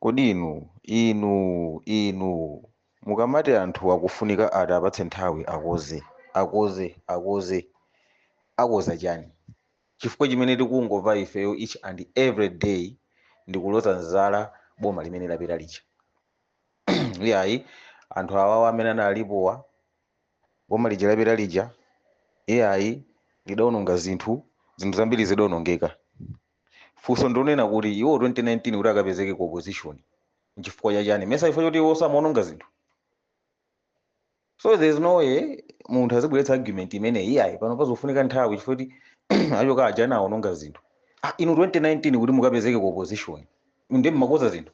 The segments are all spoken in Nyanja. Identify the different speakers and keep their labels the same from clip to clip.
Speaker 1: Kodi inu mukamati anthu akufunika ati apatse nthawi akoze, akoze, akoze, akoza chani? Chifukwa chimene tikungomva ifeyo each and every day ndikuloza zala boma limene lapita lija. Iyayi, anthu awawa amene analipowa, boma lija lapita lija, iyayi, lidawononga zinthu, zinthu zambiri zidawonongeka. Funso ndionena kuti iwo 2019 kuti akapezeke ku opposition nchifukwa chachani? Mesa ifo choti iwo samaononga zinthu? So there is no way munthu azibweretsa argument imene, iyayi, pano pazofunika nthawi chifukwa kuti achoka aja anaononga zinthu. Ah, inu 2019 kuti mukapezeke ku opposition ndi mmakoza zinthu?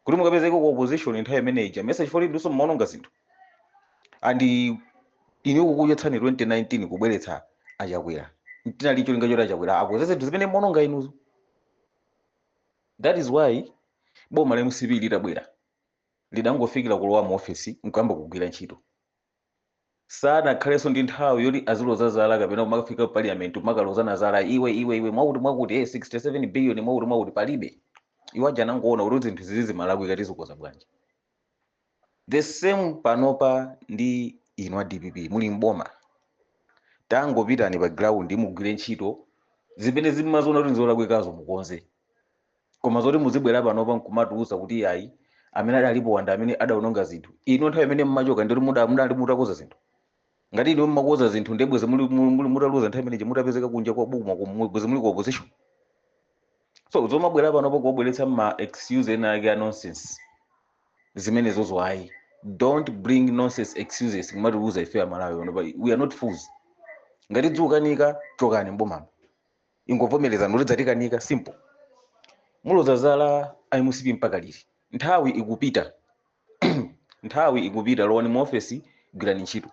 Speaker 1: Kuti mukapezeke ku opposition nthawi imene ija, mesa chifukwa kuti ndiso mmaononga zinthu? And inu kukuchotsani 2019 kubweretsa Achakwera, tinali cholinga choti Achakwera akoze zinthu zimene mmaononga inuzo. That is why boma la MCP litabwera lidangofikira kulowa mu ofesi nkuyamba kugwira ntchito. Sanakhalenso ndi nthawi yoti aziloza zala kapena kumakafika ku parliament kumakalozana zala, iwe, iwe, iwe, mwakuti mwakuti, 67 billion, mwakuti mwakuti. Palibe. Iwo aja anangoona kuti zinthu zizi zimalakwika, tizikoza bwanji? The same panopa ndi inu a DPP muli mboma. Tangopitani pa ground, mugwire ntchito, zimene zimazoona kuti nzolakwikazo mukonze. Koma zoti muzibwera panopa nkumatiuza kuti ayi, amene adalipo wanda amene adawononga zinthu, inu nthawi imene mmachoka ndoti mudali mutakoza zinthu? Ngati inu mmakoza zinthu, ndebweze muli mutaluza nthawi imeneyi, mutapezeka kunja kwa boma, bweze muli ku opposition. So zomabwera panopo kuwabweretsa ma excuse ena ake a nonsense zimenezozo, ayi. Don't bring nonsense excuses kumatiuza ife Amalawi panopa. We are not fools. Ngati dzikukanika, chokani mbomamo, ingovomerezani kuti dzatikanika, simple. Muloza zala MCP mpaka liti? Nthawi ikupita, nthawi ikupita. Lowani mu ofesi, gwirani ntchito.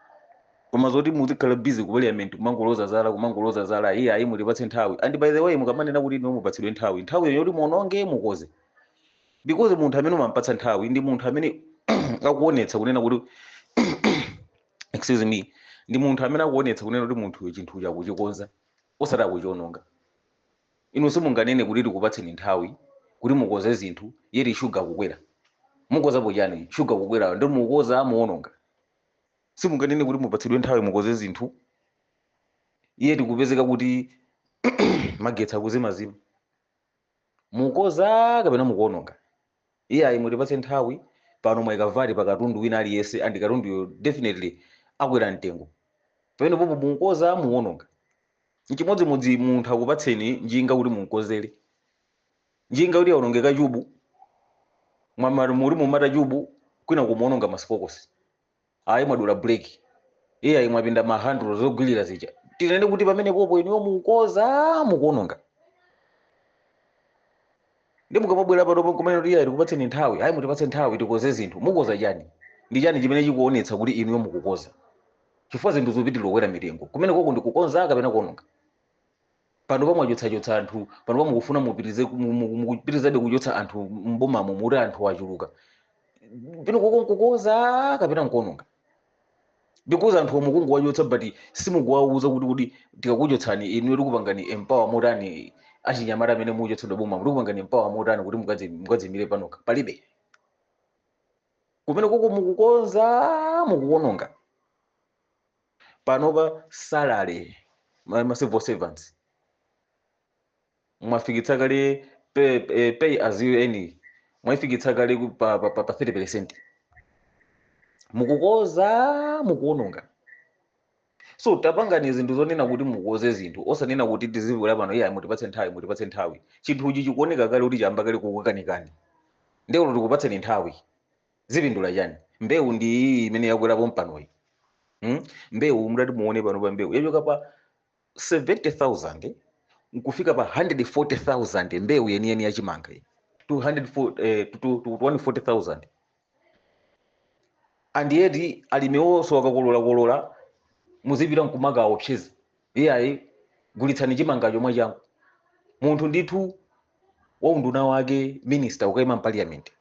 Speaker 1: Koma zoti muzikhala busy ku parliament kumangoloza zala, kumangoloza zala, iye ayi, mutipatse nthawi. And by the way, mukamanena kuti inu mupatsidwe nthawi, nthawi yoti muononge, mukoze, because munthu amene umampatsa nthawi ndi munthu amene akuonetsa kunena kuti, excuse me, ndi munthu amene akuonetsa kunena kuti munthuyo chinthu chakuchikonza, osati akuchiononga. Inu simunganene kuti tikupatseni nthawi kuti mukoze zinthu, yeti shuga kukwera. Mukozapo chani? Shuga kukwera, ndi mukoza, muononga. Simunganene kuti mupatsidwe nthawi mukoze zinthu, yeti kupezeka kuti magetsi akuzimazima. Mukoza kapena mukuononga? Iye ayi, mutipatse nthawi. Pano mwayika VAT pa katundu wina aliyense, and katunduyo definitely akwera mtengo. Pamene popo mukoza, muononga? Nchimodzimodzi munthu akupatseni njinga kuti munkozere njinga kuti yaonongeka chubu, mwamati muri mumata chubu, kwina kumuononga masipokosi. Ayi, mwadula breki. Iye ayi, mwapinda ma handle zogwirira zija. Tinene kuti pamene popo inuyo mukoza, mukuononga? Ndi mukamabwera panopo nkumene kuti iye tikupatseni nthawi, ayi, mutipatse nthawi tikoze zinthu, mukoza chani? Ndi chani chimene chikuonetsa kuti inuyo mukukoza? Chifukwa zinthu zikupitirira kukwera mitengo. Kumene koko ndikukonza kapena kuononga? Pano pamwachotsachotsa anthu, pano pamukufuna mupitirize mukupitirizabe kuchotsa anthu mbomamo, muti anthu achuluka. Pino koko nkukoza kapena nkuononga? Because anthu omwe kunguwachotsa, but simukuwauza kuti tikakuchotsani inuyo tikupangani empower motani? Achinyamata amene muchotsedwa boma, tikupangani empower motani kuti mukadzimire panokha? Palibe. Kumene koko mukukonza, mukuwononga? Panopa salary ma civil servants mwafikitsa kale pay as you earn, mwayifikitsa kale pa 30. Mukukoza, mukuwononga? So tapangani zinthu zonena kuti mukoze zinthu, osanena kuti tizibwera pano, iye mutipatse nthawi, mutipatse nthawi. Chinthuchi chikuoneka kale kuti chamba kale kukukanikani, ndekuti tikupatseni nthawi zipindula chani? Mbewu ndi iyi imene yakwerapo mpanoyi, Mbewu mudati muone pano pa mbewu yachoka pa 70,000 nkufika pa 140,000. Mbewu yeniyeni yachimanga iyi 204, to 140,000, and yet alimi onse akakolola muzipita nkumakaopseza, iyayi, gulitsani chimanga chomwe changu. Munthu ndithu waunduna wake, minister, ukayima m'parliament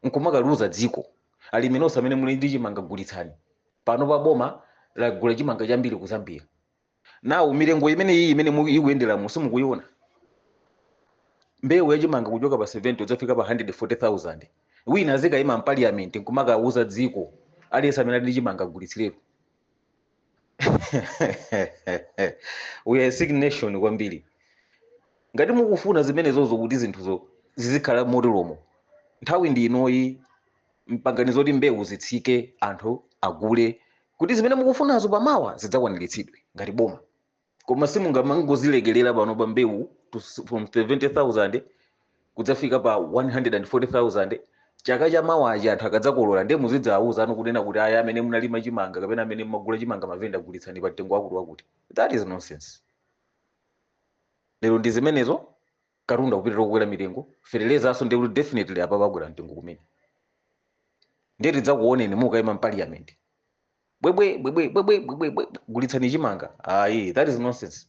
Speaker 1: nkumakaluza dziko, alimi nonse amene muli ndi chimanga gulitsani, pano pa boma lagula chimanga chambiri ku Zambia. Nawo milengo imene iyi imene ikuyenderamu simukuiona. Mbewu yachimanga kuchoka pa 70 udzafika pa 140,000. Wina azikayima m'parliament nkumakauza dziko, aliyense amene ali ndi chimanga agulitsirepo. We are a sick nation kwambiri. Ngati mukufuna zimenezozo kuti zinthuzo zizikhala moteromo, nthawi ndi inoyi. Mpangani zoti mbewu zitsike, anthu agule, kuti zimene mukufunazo pamawa zidzakwaniritsidwe ngati boma. Koma simungamangozilekelera pano pa mbewu from 70,000 kudzafika pa 140,000. Chaka cha mawachi anthu akadzakolola, ndiye muzidzawuza anu kunena kuti aya, amene munalima chimanga kapena amene mmagula chimanga mavenda, gulitsani pa mtengo wakuti wakuti. That is nonsense. Lero ndi zimenezo, katundu kupitira kukwera mitengo, feterezanso ndiye kuti definitely apa pakwera mtengo kumene. Ndiye tidzakuoneni mukayima m'parliament, bwebwe bwebwe bwebwe bwebwe bwe, gulitsani chimanga. Ayi, that is nonsense.